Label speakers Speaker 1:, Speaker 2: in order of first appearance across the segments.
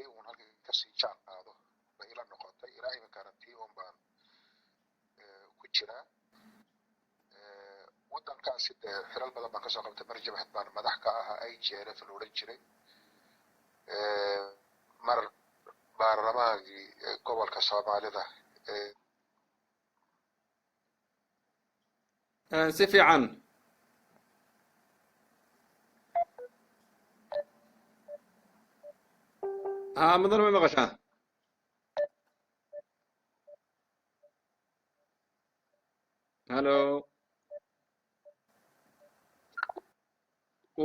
Speaker 1: tii uun halkii kasii jaan qaado bay ila noqotay. Ilaa iminkana tii uun baan ku jiraa. Waddankaasi dee xilal badan baan kasoo qabtay. Mar jabhad baan madax ka ahaa IJLF la odhan jiray, mar baarlamaankii gobolka Soomaalida.
Speaker 2: Si fiican. Ha, mudane, may maqashaa? Hallo,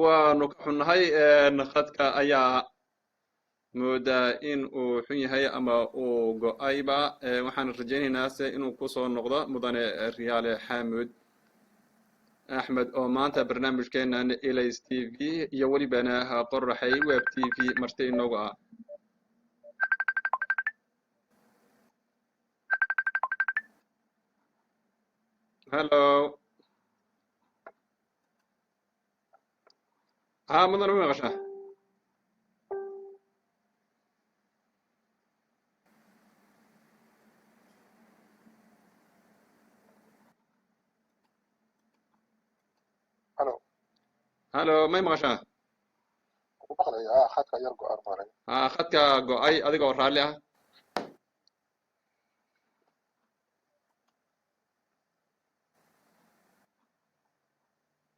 Speaker 2: waanu ka xunnahay, khadka ayaa moodaa in uu xun yahay ama uu go'ayba. Waxaan rajaynaynaa se inuu kusoo noqdo mudane Riyaale Xaamud Axmed oo maanta barnaamijkeenan Elays TV iyo welibana Qoraxay Web TV marti inoogu ah. Hallo, ha, mudane, ma maqashaa?
Speaker 1: Halo.
Speaker 2: Hallo, may maqashaa?
Speaker 1: Ku maqlayaa, khadka yar go'aan maray.
Speaker 2: Ha, khadka go'ay, adigoo raalli ah.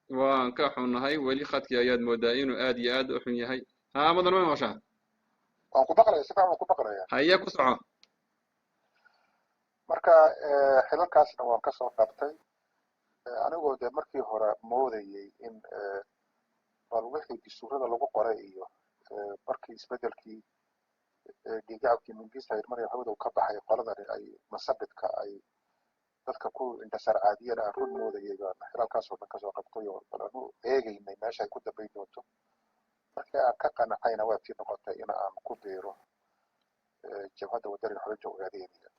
Speaker 2: Waan ka xunnahay, weli khadkii ayaad moodaa inuu aad iyo aad u xun yahay. Ha, mudan, may maqashaa?
Speaker 1: Waan ku maqlaya, si fiican waan ku maqlaya.
Speaker 2: Haye, ku soco.
Speaker 1: Marka xilalkaasna waan kasoo qabtay, anigoo dee markii hore moodayay in bal wixii dastuurada lagu qoray iyo markii isbedelkii dhiigacabkii Mingista Maryam hawada ka baxay, qoladani ay masabidka ay dadka ku indhasarcaadiyeen aan run moodayay baan xilalkaasoo dhan kasoo qabtay, oo bal anu eegaynay meesha ay ku dambayn doonto. Markii aan ka qanacayna waa tii noqotay in aan ku biiro Jabhadda Wadaniga Xoreynta Ogaadeenaya,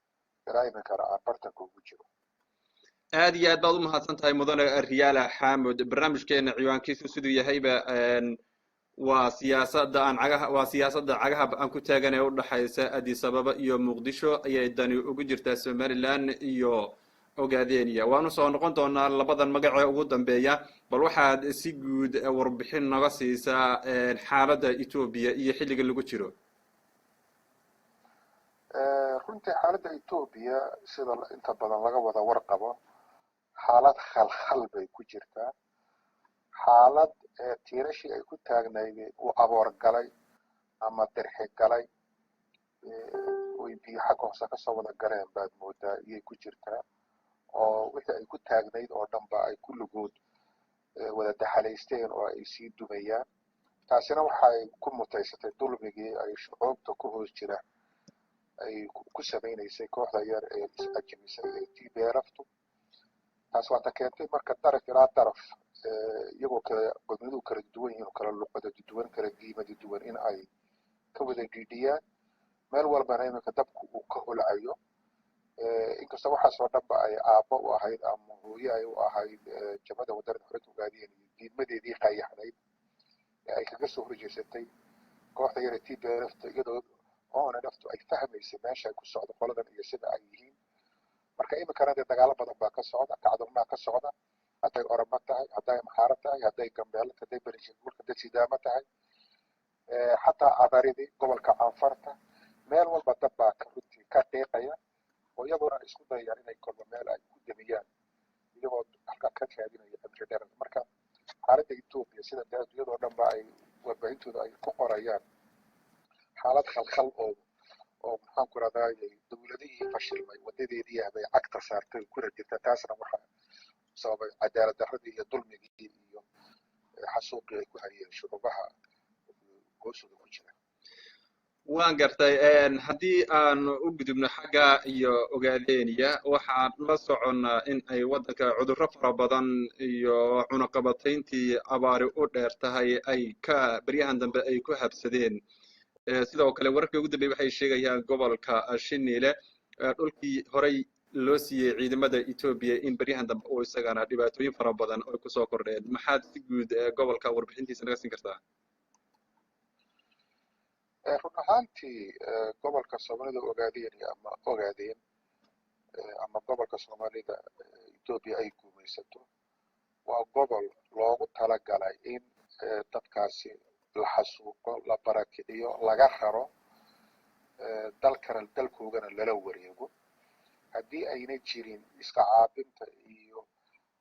Speaker 1: ilaa iminkana aan bartanka ugu jiro.
Speaker 2: Aad iyo aad baad u mahadsan tahay, mudane Riyaala Xaamud. Barnaamijkeena ciwaankiisu siduu yahayba waa siyaasadda aan cagaha, waa siyaasadda cagaha aan ku taagan ee u dhaxaysa Addis Ababa iyo Muqdisho ayay dani ugu jirtaa Somaliland iyo Ogaadeniya. Waanu soo noqon doonaa labadan magac ee ugu dambeeya. Bal waxaad si guud warbixin naga siisaa xaaladda Etoobiya iyo xilliga lagu jiro.
Speaker 1: Runtii xaaladda Etoobiya, sida inta badan laga wada warqabo, xaalad khalkhal bay ku jirtaa, xaalad tiirashii ay ku taagnayd uu aboor galay ama dirxi galay, oy biyo xagga hoose kasoo wada galeen baad moodaa iyay ku jirtaa, oo wixii ay ku taagnayd oo dhanba ay kulligood wada daxalaysteen oo ay sii dumayaan. Taasina waxay ku mutaysatay dulmigii ay shucuubta ku hoos jira ay ku samaynaysay kooxda yar ee is-ajimisay ee TPLF-tu. Taas waata keentay marka daraf ilaa daraf, iyagoo kala qowmiyaduhu kala duwan yihiin oo kala luqada duwan, kala diimada duwan, in ay ka wada dhiidhiyaan meel walbana iminka dabku uu ka holcayo. Inkastoo waxaasoo dhanba ay aabbo u ahayd ama hooye ay u ahayd Jabhada Wadanida Xoreynta Ogaadeen iyo diidmadeedii qayaxnayd ee ay kaga soo horjeesatay kooxda yar ee TPLF-ta, iyadoo ONLF-tu ay fahmaysay meesha ay ku socdo qoladan iyo sida ay yihiin. Marka iminkana dee dagaalo badan baa ka socda, kacdoonnaa ka socda, hadday Oromo tahay, hadday Amxaaro tahay, hadday Gambeelo, hadday Benishanguul, hadday Sidaamo tahay, xataa Adaridi, gobolka Canfarta, meel walba dab baa ka runtii ka qiiqaya, oo iyaguna ay isku dayayaan inay kolba meel ay ku damiyaan, iyagoo halkaa ka raadinaya cimri dherer. Marka xaaladda Etoobiya, sida dee adduunyadoo dhan ba ay warbaahintooda ay ku qorayaan, xaalad khalkhal oo maxaan ku rahdaayey dowladihii fashilmay wadadeedii ah bay cagta saartay kuna jirta. Taasna waxaa sababay cadaalad darradii iyo dulmigii iyo xasuuqii ay ku hayeen shucuubaha hoosooda ku jira.
Speaker 2: Waan gartay. Haddii aan u gudubno xagga iyo Ogaadeniya, waxaan la soconnaa in ay waddanka cudurro fara badan iyo cunaqabatayntii abaari u dheer tahay ay ka beryahan dambe ay ku habsadeen. Sidoo kale wararkii ugu dambeeyey waxay sheegayaan gobolka Shiniile, dhulkii horey loo siiyey ciidamada Etoobiya, in beryahan dambe uu isagana dhibaatooyin fara badan ay kusoo kordheen. Maxaad si guud gobolka warbixintiisa naga siin kartaa?
Speaker 1: Run ahaantii gobolka Soomaalida Ogaadeen ama Ogaadeen ama gobolka Soomaalida Etoobiya ay guumaysato waa gobol loogu talagalay in dadkaasi la xasuuqo, la barakiciyo, laga raro, dalkana dalkoogana lala wareego. Haddii ayna jirin iska caabinta iyo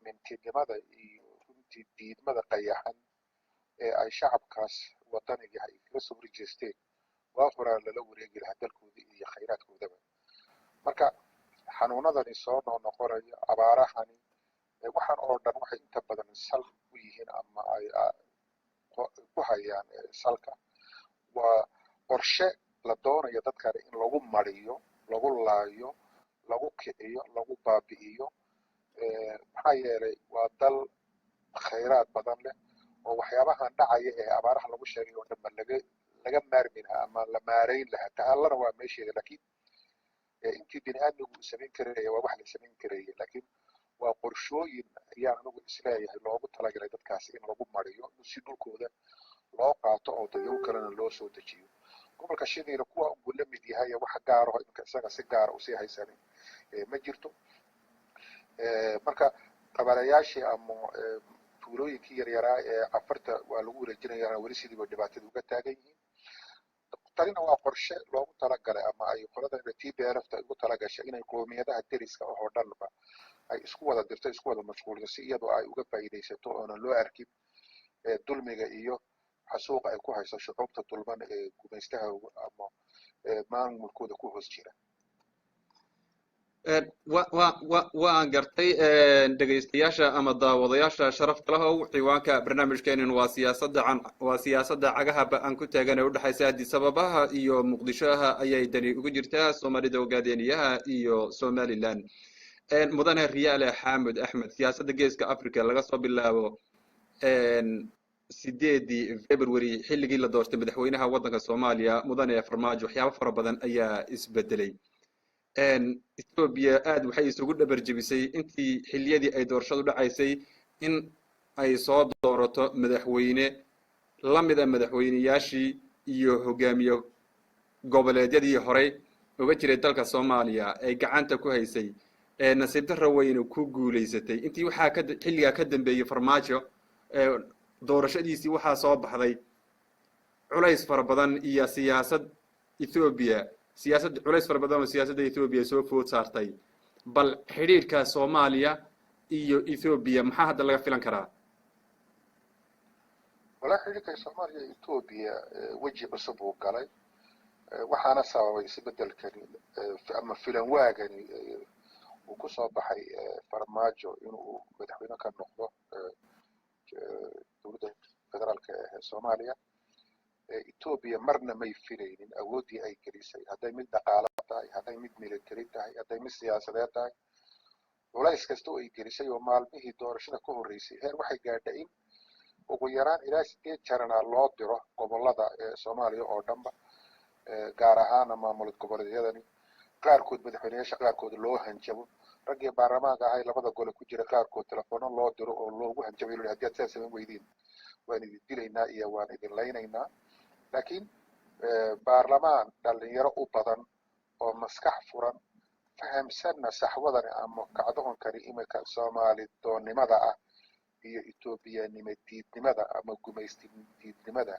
Speaker 1: mintinimada iyo runtii diidmada qayaxan ee ay shacabkaas wadaniga ay kaga soo horjeesteen, waa horaa lala wareegi lahaa dalkooda iyo khayraadkoodaba. Marka xanuunadani soo noqnoqonaya, abaarahani, waxaan oo dhan waxay inta badan sal u yihiin ama ay ku hayaan salka waa qorshe la doonayo dadkani in lagu mariyo, lagu laayo, lagu kiciyo, lagu baabi'iyo. Maxaa yeelay waa dal khayraad badan leh oo waxyaabahan dhacaya ee abaaraha lagu sheegay oo dhanba laga maarmi lahaa ama la maarayn lahaa. Ta'allana waa meesheeda, laakiin intii bini aadmigu uu samayn karaya waa wax la samayn karaya, laakiin waa qorshooyin ayaan anigu isleeyahay loogu talagalay dadkaasi in lagu mariyo si dhulkooda loo qaato oo dadyo kalena loo soo dejiyo. Gobolka Shiniile kuwa uu la mid yahay, wax gaaraho imika isaga si gaara usii haysanin ma jirto. Marka qabalayaashii ama tuulooyinkii yaryaraa ee Cafarta waa lagu wareejinayaa, weli sidiiba dhibaatada uga taagan yihiin. Tanina waa qorshe loogu talagalay ama ay qoladan TPLF ta ugu talagashay inay qoomiyadaha deriska oo dhanba ay isku wada dirto, isku wada mashquuliso, si iyadoo ay uga faa'iidaysato oonan loo arkin dulmiga iyo xasuuqa ay ku hayso shucuubta dulman ee gumaystaha ama maamulkooda ku hoos jira.
Speaker 2: Waan gartay. Dhegaystayaasha ama daawadayaasha sharafta lahow, ciwaanka barnaamijkeenan waa siyaasadda waa siyaasadda cagaha ba-an ku taagan ee udhexaysa Addis Ababaha iyo Muqdishoha ayay dani ugu jirtaa Soomaalida Ogaadeniyaha iyo Somaliland. Mudane Riyaale Xaamud Axmed, siyaasadda Geeska Africa laga soo bilaabo 8-dii February, xilligii la doortay madaxweynaha waddanka Soomaaliya mudane Farmaajo, waxyaabo fara badan ayaa isbedelay. Etoobiya aad waxay isugu dhabar jebisay intii xilliyadii ay doorashadu dhacaysay in ay soo doorato madaxweyne la mid a madaxweyneyaashii iyo hogaamiye goboleedyadii horey uga jiray dalka Soomaaliya ay gacanta ku haysay. Nasiib darro weyna ku guulaysatay. Intii waxaa ka xilligaa ka dambeeyey Farmaajo doorashadiisii, waxaa soo baxday culays fara badan iyo siyaasad Ethoobiya, siyaasad culays fara badan oo siyaasadda Ethoobiya soo food saartay. Bal xidhiidhka Soomaaliya iyo Ethoobiya maxaa hadda laga filan karaa?
Speaker 1: Walaa, xidhiidhka Soomaaliya iyo Etoobiya weji cusub uu galay, waxaana sababay isbeddelkani ama filanwaagani uu ku soo baxay Farmaajo inuu madaxweyne ka noqdo dowladda federaalka ee Soomaaliya. Etoobiya marna may filaynin awooddii ay gelisay, hadday mid dhaqaalo tahay, hadday mid military tahay, hadday mid siyaasadeed tahay, culays kasta oo ay gelisay oo maalmihii doorashada ka horreysay heer waxay gaadhay in ugu yaraan ilaa 8 jaranaal loo diro gobollada Soomaaliya oo dhanba, gaar ahaana maamul goboleedyadani qaarkood, madaxweyneyaasha qaarkood loo hanjabo, raggii baarlamaanka ahay labada gole ku jira qaarkood telefono loo diro oo loogu hanjabay, loo haddii aad sidaas samayn weydiin waan idin dilaynaa iyo waan idin laynaynaa. Laakiin baarlamaan dhalinyaro u badan oo maskax furan, fahamsanna saxwadani ama kacdohonkani imika Soomaali doonnimada ah iyo Etoobiyanimo diidnimada ama gumaysti diidnimada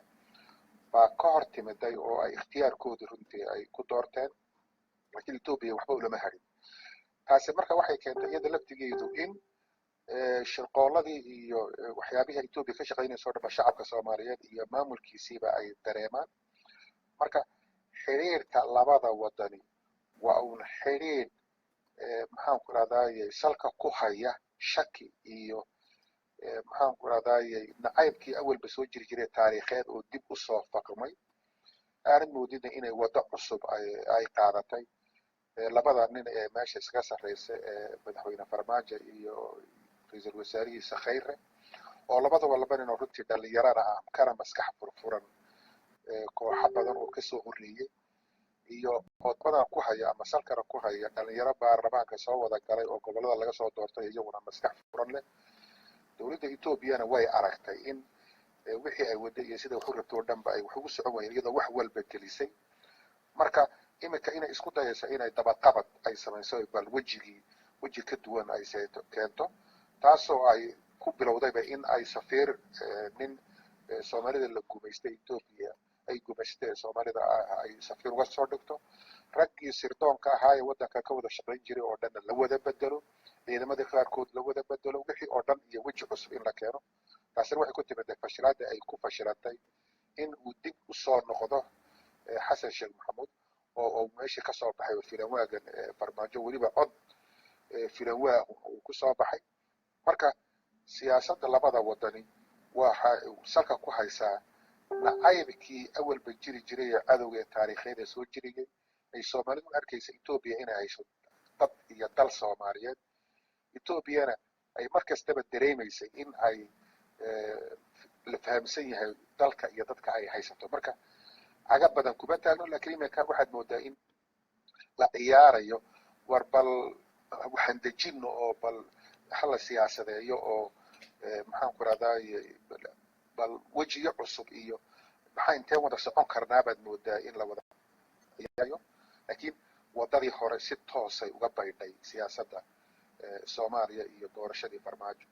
Speaker 1: baa ka hor timiday oo ay ikhtiyaarkoodii runtii ay ku doorteen. Laakiin Etoobiya waxba ulama harin. Taasi marka waxay keentay iyada laftigeedu in shirqooladii iyo waxyaabihii Etoobiya ka shaqaynayso o dhanba shacabka Soomaaliyeed iyo maamulkiisiiba ay dareemaan. Marka xiriirka labada wadani waa uun xiriir, maxaan ku rahdaye, salka ku haya shaki iyo, maxaan ku rahdaye, nacaybkii awalba soo jiri jiray taariikheed oo dib u soo faqmay. Aanad moodina inay waddo cusub ay qaadatay labada nin ee meesha iskaga sarreysa ee madaxweyne Farmaajo iyo ra-iisul wasaarihiisa Khayre, oo labadaba laba nin oo runtii dhalinyarana ah kana maskax furfuran kooxo badan oo kasoo horreeyey, iyo qodbadan ku haya ama salkana ku haya dhalinyaro baarlamaanka soo wada galay oo gobollada laga soo doortay, iyaguna maskax furan leh. Dowladda Etoobiyana way aragtay in Wixii ay waday iyo sida wax u rabto oo dhanba ay wax ugu socon wayeen, iyadoo wax walba gelisay. Marka iminka inay isku dayayso inay dabaqabad ay samayso, bal wejigii weji ka duwan ay seeto keento, taasoo ay ku bilowdayba in ay safiir nin Soomaalida la gumaystay, Ethiopia ay gumaystay Soomaalida, ay safiir uga soo dhigto, raggii sirdoonka ahaa ee waddanka ka wada shaqayn jiray oo dhanna la wada bedelo, ciidamadii qaarkood la wada bedelo, wixii oo dhan iyo weji cusub in la keeno. Taasina waxay ku timid fashilaadda ay ku fashilantay in uu dib u soo noqdo Xasan Sheekh Maxamuud oo meeshii ka soo baxay oo filanwaagan Farmaajo, weliba cod filanwaa uu ku soo baxay. Marka siyaasadda labada wadani waxa salka ku haysaa nacaybkii awalba jiri jiray ee cadowga ee taariikheed ee soo jirayay, ay Soomaalidu u arkaysa Etoobiya inay hayso dad iyo dal Soomaaliyeed, Etoobiyana ay mar kastaba dareemaysay in ay la fahamsan yahay dalka iyo dadka ay haysato. Marka caga badan kuma taagno, laakiin iminka waxaad moodaa in la ciyaarayo, war bal waxaan dejino oo bal hala siyaasadeeyo oo maxaan ku rahdaa, bal wejiyo cusub iyo maxaa inteen wada socon karnaa baad moodaa in la wada ciyaarayo. Laakiin waddadii hore si toosay uga baydhay siyaasadda Soomaaliya iyo doorashadii Farmaajo.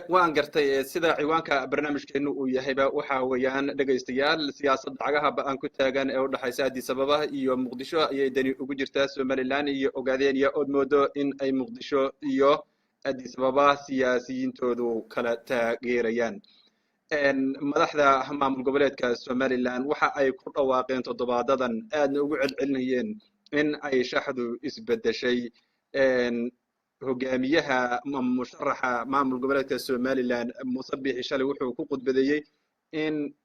Speaker 2: Waan gartay. Sida ciwaanka barnaamijkeenu uu yahayba, waxa weeyaan, dhegaystayaal, siyaasadda cagaha ba-an ku taagan ee u dhexaysa Addis Ababa iyo Muqdisho ayay dani ugu jirtaa Somaliland iyo Ogaadenia, ood moodo in ay Muqdisho iyo Addis Ababa siyaasiyiintoodu kala taageerayaan. Madaxda maamul goboleedka Somaliland waxa ay ku dhawaaqeen toddobaadadan, aadna ugu celcelinayeen, in ay shaxdu isbeddeshay. Hogaamiyaha musharaxa maamul goboleedka Somaliland, Muuse Biixi, shalay wuxuu ku khudbadeeyey in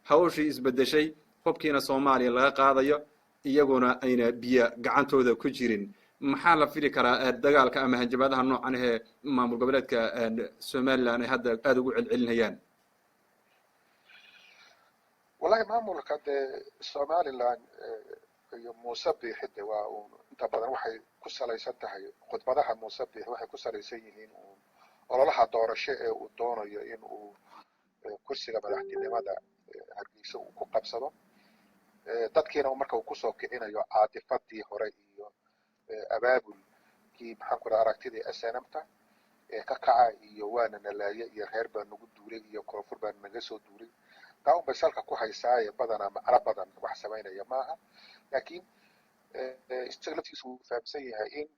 Speaker 2: hawshii isbeddeshay, hubkiina Soomaaliya laga qaadayo, iyaguna ayna biyo gacantooda ku jirin. Maxaa la fili karaa dagaalka ama hanjabaadaha noocan ahee maamul goboleedka Somaliland ay hadda aada ugu celcelinayaan?
Speaker 1: Wallahi, maamulka dee Somaliland iyo Muuse Biixi de waa uun inta badan waxay ku salaysan tahay, khudbadaha Muuse Biixi waxay ku salaysan yihiin uun ololaha doorasho ee uu doonayo in uu kursiga madaxtinimada Hargeysa uu ku qabsado, dadkiina marka uu kusoo kicinayo caatifadii hore iyo abaabulkii, maxaan ku raha, aragtidii SNM-ta ee ka kaca iyo waana nalaaye iyo reer baa nagu duulay iyo koonfur baa naga soo duulay. Taa un bay salka ku haysaaye, badanaa macno badan wax samaynaya maaha. Laakiin isaga laftiisu wuu fahamsan yahay in